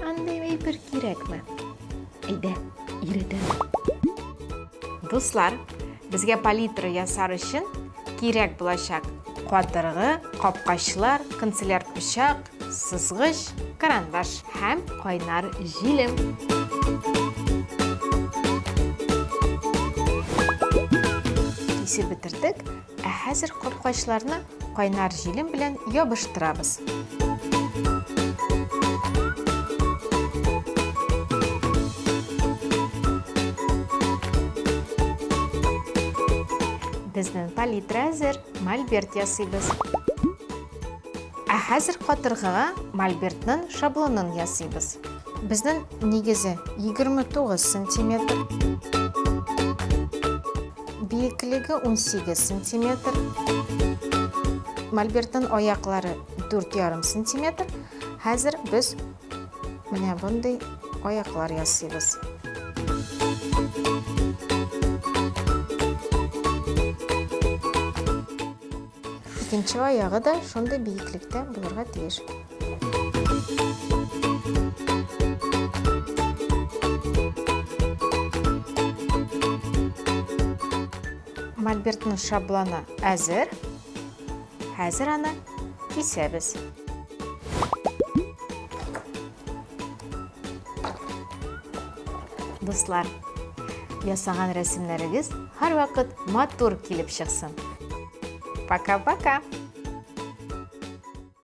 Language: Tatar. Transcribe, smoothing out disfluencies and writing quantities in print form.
андый әйбер кирәкме? Әйдә, өйрәтәм. Дуслар, безгә палитра ясар өчен кирәк булачак катыргы, капкачлар, канцеляр пычак, сызгыч, карандаш һәм кайнар җилем. Кисеп бетердек, ә хәзер капкачларны кайнар җилем белән ябыштырабыз. Безнең палитра әзер, мольберт ясыйбыз. Ә хәзер катыргыга мольбертның шаблонын ясыйбыз. Безнең нигезе 29 сантиметр. Биеклеге 18 сантиметр. Мольбертның аяклары 4,5 сантиметр. Хәзер без менә мондый аяклар ясыйбыз. Икенче аягы да шундый биеклектә булырга тиеш. Мольбертның шаблоны әзер. Хәзер аны кисәбез. Дуслар, ясаган рәсемнәрегез һәрвакыт матур килеп чыксын. Пока-пока!